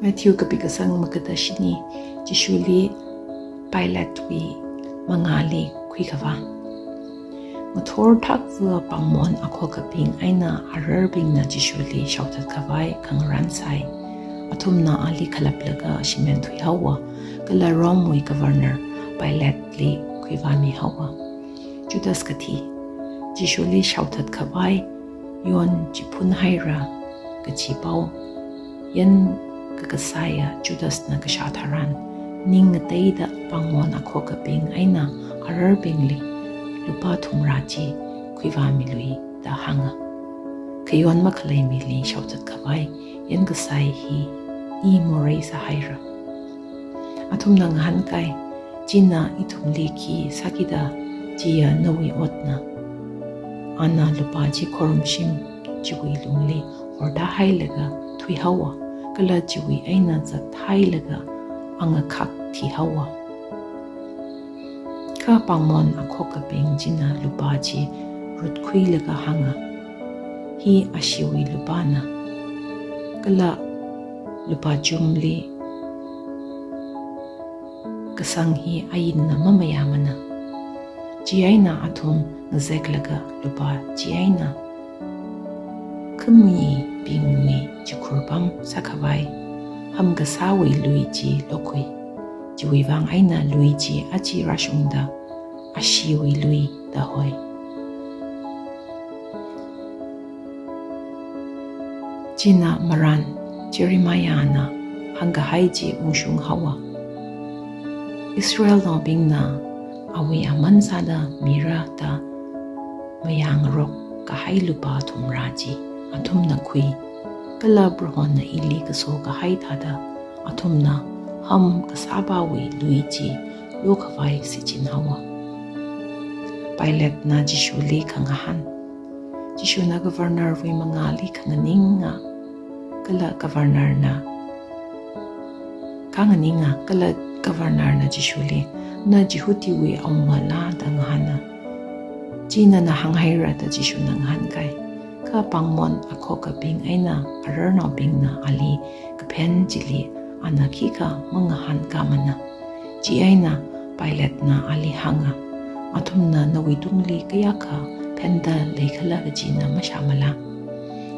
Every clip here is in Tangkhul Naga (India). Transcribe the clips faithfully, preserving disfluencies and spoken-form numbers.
Matthew kapi kasang magada shini. Jishuli Pilatewui mangāli khuikhavā. Ngathor thakva pāngmon akhokabing eina ararbingna Jishuli shaothatkhavai khangarān sai. Athumna ali khalaplaga shimen thuihaowa, kala Romewui governor Pilateli khuivāmihaowa. Judas kathi. Jishuli shaothatkhavai yon chiphun haira kaji pao yankakasaiya Judasna kashā tharan, ning ngateida pāngmon akhokabing eina ararbingli lupā thumrā chi khuivāmilui da hānga. Khayon makhalei mili shaothatkhavai yankasai hi i morei sāhaira. Athumna ngahānkai, china ithumli khi sākida, chiya nawui otna. Ana lupā chi khorumshim chiwui lungli hortāhailaga thuihaowa, kala chiwui eina zathailaga angakhak thihaowa. Kha pāngmon akhokabing china lupā chi rutkhuilaga hānga, hi asheewui lupāna, kala lupā chumli kasang hi ainna mamayāmana. Chieina athum ngazeklaga lupā chieina khamibingwui chikhurpam sākhavai hamkasāwui lui chi lokhui. Chiwui vang eina lui chi aja rāshungda asheewui lui da hoi. China marān Jeremiahna hāngkahai chi ungshunghaowa. Israelnaobingna awui aman sāda mira da mayāngarok kahai lupā thumrā chi athumna khui, kala Prohona ili kaso kahai thāda athumna hamkasāpāwui lui chi lokhavai shichinhaowa. Pilatena Jishuli khangahān. Jishuna governorwui mangāli khanganinga, kala governorna khanganinga, kala governorna Jishuli, na Jihudiwui awungala da ngahāna. Chi nana hānghaira da Jishuna ngahānkai. Kha pāngmon akhokabing eina ararnaobingna ali kaphen chili ana khikha mangahānkāmana. Chieina Pilatena ali hānga, athumna nawuitungli kayākha phenda leikhala kajina mashāmala?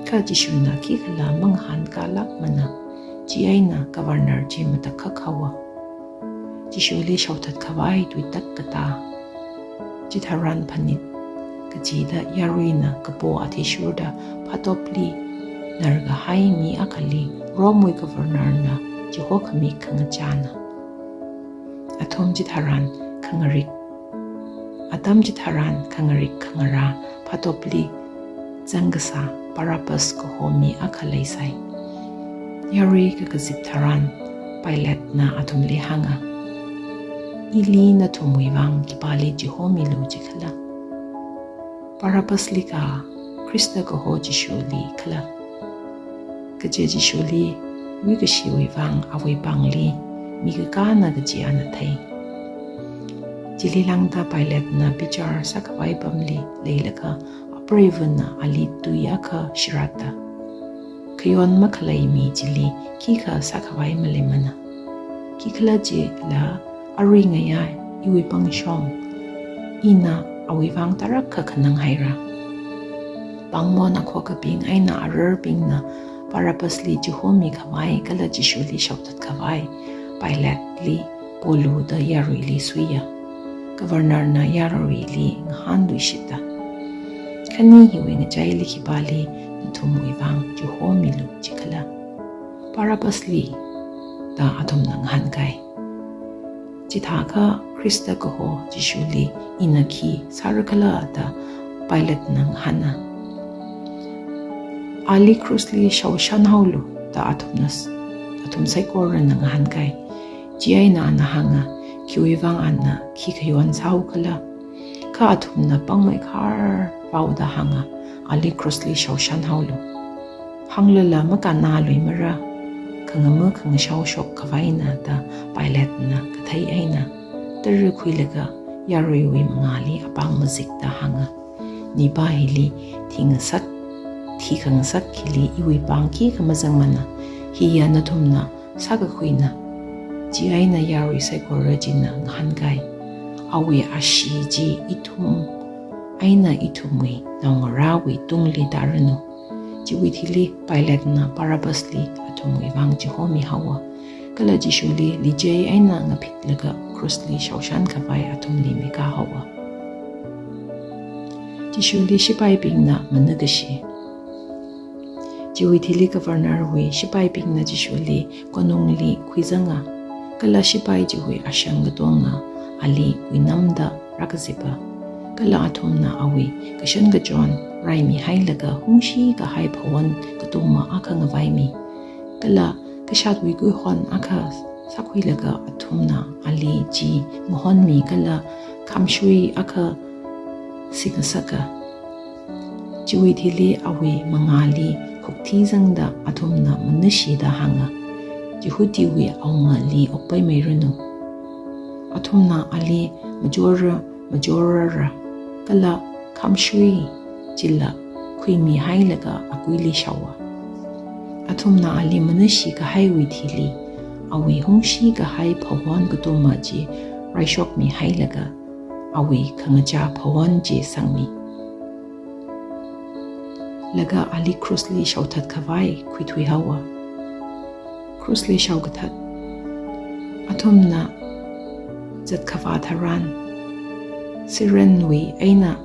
Kha Jishuna khikhala mangahānkālākmana. Chieina governor chi matakhak haowa. Jishuli shaothatkhavai tuitak katā. Chitharan phanit kachida yaruina kapo athishurda phatopli narkahai mi akhali Romewui governorna chihokhami khangachāna. Athum chitharan khangarik, atam chitharan khangarik khangarā phatopli zangkasā Barabbas kaho mi akha leisai. Yarui kakazip tharan Pilatena athumli hānga, ili nathumwui vang khipāli chihomilu jikhala? Barabbasli ka Khrista kaho Jishuli khala? Kaje Jishuli yuikashiwui vang awui pāngli mikakāna kaji ana thei. Chili lāngda Pilatena bichar sākhavai pamli leilakha apreivana ali tui akha shiratta. Khayon makhalei mi chili khikha sākhavai maleimana. Khikhalajila arui ngayā iwui pangshong, ina awui vang tarākha khanang haira. Pāngmon akhokabing eina ararbingna Barabbasli chihomikhavai kala Jishuli shaothatkhavai Pilateli polu da yaruili suiya. Governorna yaruili ngahānluishitta, khani hiwui ngachaili khipāli nathumwui vang chihomilu jikhala? Barabbasli, da athumna ngahānkai. Chithākha Khrista kaho Jishuli ina khi sārakhala da Pilatena ngahāna. Ali krushli shaoshanhaolu da athumna s-, athum saikorana ngahānkai. Chieina ana hānga, khiwui vang ana khi khayon sāhaokhala? Kha athumna pangmeikhar vaoda hānga, ali krushli shaoshanhaolu. Hānglala makannāluimara, khangama khangashao shokkhavaina da Pilatena kathei eina, tara khuilaga yaruiwui mangāli apāng mazikda hānga, nipā hili thi ngasak, thi khangasak hili iwui pāng khikha mazangmana, hiya nathumna sākakhuina. Chieina yarui saikora china ngahānkai, awui ashee chi ithum eina ithumwui naongarāwui tungli tāranu. Chiwui thili Pilatena Barabbasli athumwui vang chihomi haowa. Kala Jishuli lijei eina ngaphitlaga krushli shaoshan khavai athumli mikā haowa. Jishuli shipaibingna manakashi. Chiwui thili governor wui shipaibingna Jishuli konungli khuizanga, kala shipai chiwui ashang katonga ali wuinamda rākazipa. Kala athumna awui kashan kachon raimi hailaga hungshi kahai phawon katuma akha ngavaimi. Kala kashatwui kuihon akha sākhuilaga athumna ali chi ngahonmi kala khamshui akha singasaka. Chiwui thili awui mangāli khukthi zangda athumna manashida hānga, Jihudiwui awungali okpaimeiranu. Athumna ali majora majorara kala khamshui chila khuimi hailaga akuili shaowa. Athumna ali manashi kahaiwui thili awui hungshi kahai phawon katuma chi raishokmi hailaga awui khangachā phawon chi sangmi. Laga ali krushli shaothat khavai khuithui haowa. Krushli shaokathat. Athumna zatkhavā tharan, Cyrene wui eina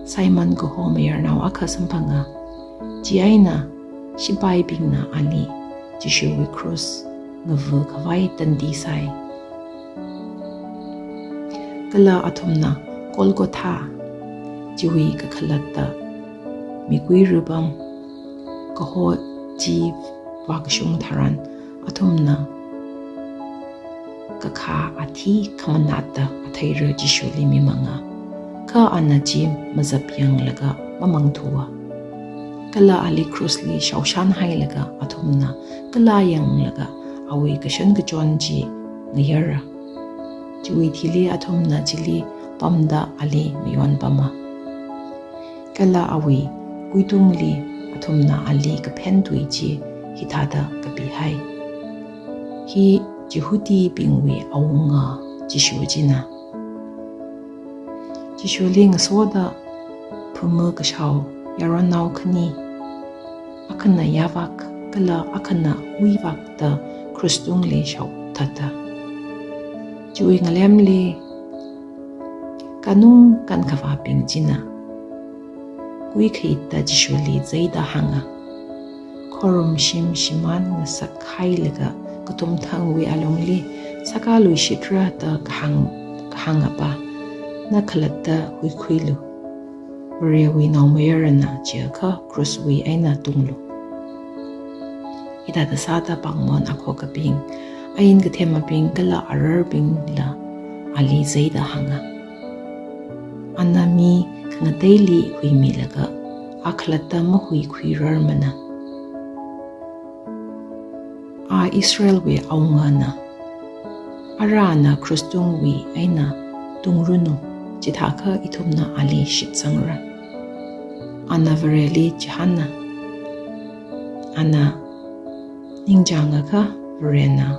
Simon kaho mayarnao akha samphanga. Chieina shipaibingna ali Jishuwui krush ngava khavai tandi sai. Kala athumna Golgotha, chiwui kakhalatta mikuira pam kaho chi vākashung tharan, athumna kakha athi khamanatta atheira Jishuli mimanga. Kha ana chi mazapyanglaga mamangthuwa. Kala ali krushli shaoshan hailaga athumna kala yanglaga awui kashan kachon chi ngayara. Chiwui thili athumna chili pamda ali mayonpama. Kala awui kuitungli athumna ali kaphen tui chi hithāda kapihai, Hi Jihudibingwui awunga Jishu china. Jishuli ngasoda phuma kashao yaronnao khani, akhana yāvak kala akhana wuivakta krush tungli shaothata. Chiwui ngalemli kanung kankhavābing china kuikhayita Jishuli zeida hānga, Khorumshim shimān ngasak hailaga kathumthangwui alungli sākāluishitra da kahāng, kahāngapa, na khalatta huikhuilu. Varewui Naomayarana jiakha krushwui eina tunglu. Hithāda sāda pāngmon akhokabing, ain kathemabing kala ararbingla ali zeida hānga, Ana mi khangateili huimilaga a khalatta mahuikhuirarmana. A Israelwui awungana. Ara ana krush tungwui eina tungranu, chithākha ithumna ali shitsangra. Ana Vareli chihāna. Ana ningchāngakha Varena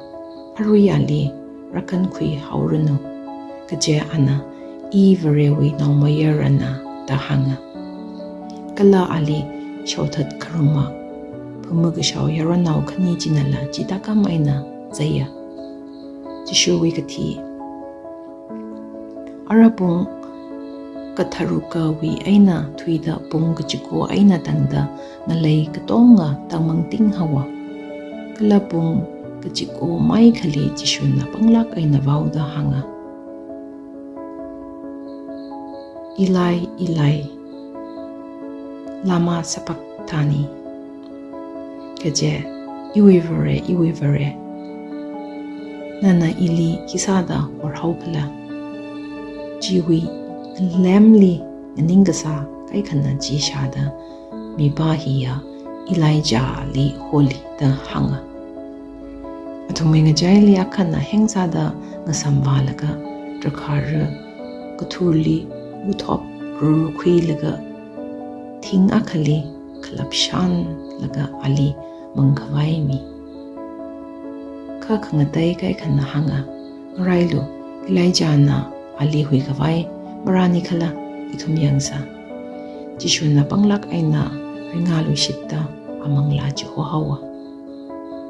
arui ali rākankhui haoranu, kaje ana, I Varewui Naomayarana da hānga. Kala ali shaothat kharuma phuma kashao yaronnao khani chinala chithākam eina zeiya. Jishuwui kathi. Ara pung katharukawui eina thuida pung kachiko eina tangda ngalei katonga tangmangting haowa. Kala pung kachiko maikhali Jishuna panglāk eina vaoda hānga, Eli, Eli, lama sabakthani? Kaje, Iwui Vare, iwui Vare, nana ili khisāda horhaokhala? Chiwui ngalemli nganing kasā kaikhana chi shāda, Mipā hiya Elijahli holi da hānga. Athumwui ngachaili akhana hengsāda ngasamvālaga drakhāra kathurli uthop rurkhuilaga thing akhali khalapshanlaga ali mangkhavai mi. Kha khangatei kaikhana hānga, "Ngarailu, Elijahna ali huikhavai marāni khala, ithum yangsa." Jishuna panglāk eina ringaluishitta amanglā chihohaowa.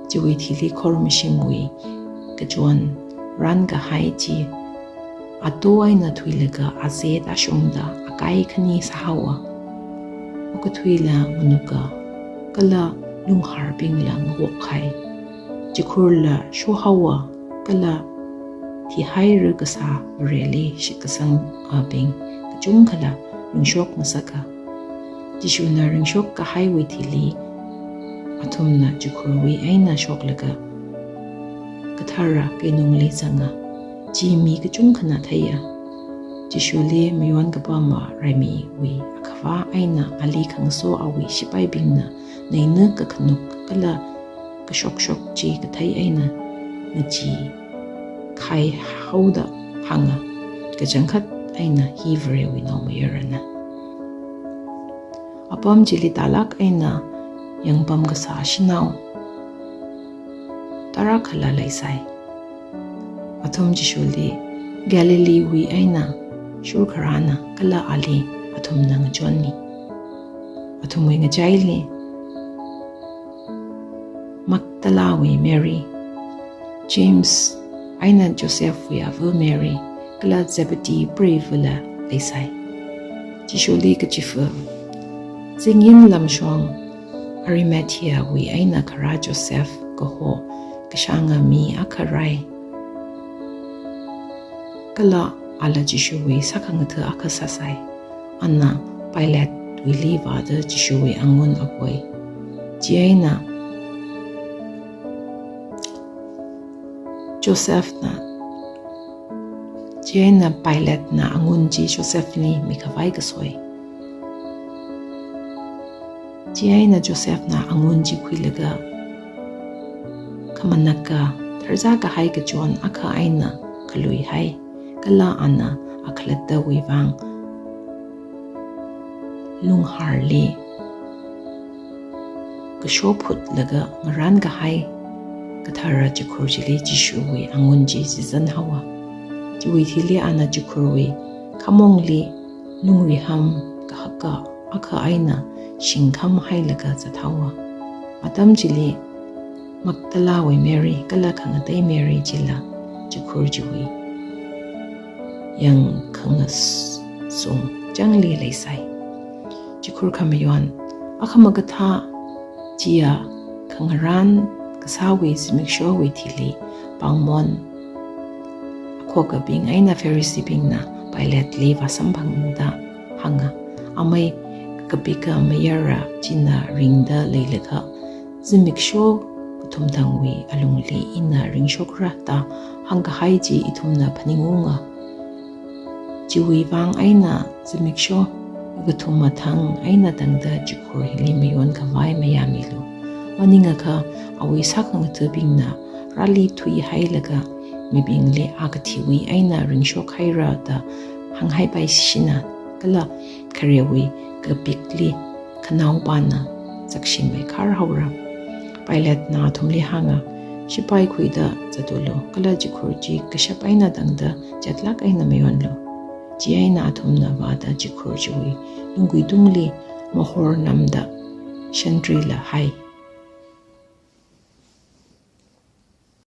Chiwui thili khorumshimwui kachon rānkahai chi ato eina thuilaga azet ashungda akai khani sāhaowa. Okathuila nganuka, kala lunghārbingla ngawokhai. Chikhurla shohaowa, kala thihaira kasā Vareli shitkasangbing kachungkhala ringshok ngasaka. Jishuna ringshok kahaiwui thili athumna chikhurwui eina shoklaga kathara keinungli zanga. Chi mi kachungkhana theiya. Jishuli mayon kapama raimiwui akhava eina ali khangaso awui shipaibingna neina kakhanuk kala kashokshok chi kathei eina ngacheekhai haoda hānga, "Kachangkhat eina hi Varewui Naomayarana." Apam chili tālāk eina yangpam kasā shanao tarākhala leisai. Athum Jishuli, "Galileewui eina shurkharāna kala ali athumna ngachonmi." Athumwui ngachaili Magdalawui Mary, James eina Josephwui ava Mary, kala Zebedee preivala leisai. Jishuli kachifa, zingin lamshong Arimatheawui eina kharā Joseph kaho kashānga mi akha rāi. Kala ala Jishuwui sākhangatha akha sāsai. Ana Pilatewuili vāda Jishuwui angun apoi. Chieina Josephna, chieina Pilatena angun chi Josephli mikhavai kasoi. Chieina Josephna angun chi khuilaga khamanaka tharzā kahai kachon akha eina khaluihai, kala ana akhalattawui vang lunghārli kashophutlaga ngarānkahai kathara chikhur chili Jishuwui angun chi chizanhaowa. Chiwui thili ana chikhurwui khamongli lungriham kahaka akha eina shingkham hailaga zathaowa. Atam chili Magdalawui Mary kala khangatei Mary chila chikhur chiwui yangkhangasung changli leisai. Chikhur khamayon akhamakathā chiya khangarān kasāwui zimikshowui thili pāngmon akhokabing eina Phariseebingna Pilateli vāsamphangda hānga, "Amei kakapika mayara china ringda leilakha, zimiksho kathumthangwui alungli ina ringshokra da hāngkahai chi ithumna phaningunga. Chiwui vang eina zimiksho kakathuma thang eina tangda chikhur hili mayonkhavai mayāmilu. Maningakha awui sākhangathabingna rāli thuihailaga mibingli a kathiwui eina ringshokhaira da hānghaipaishina, kala kharewui kapikli khanaopana sakshimei khar haora." Pilatena athumli hānga, "Shipai khuida zatulu, kala chikhur chi kashap eina tangda chatlāk eina mayonlu." Chieina athumna vāda chikhur chiwui lunggui tungli mahor namda shantrila hai.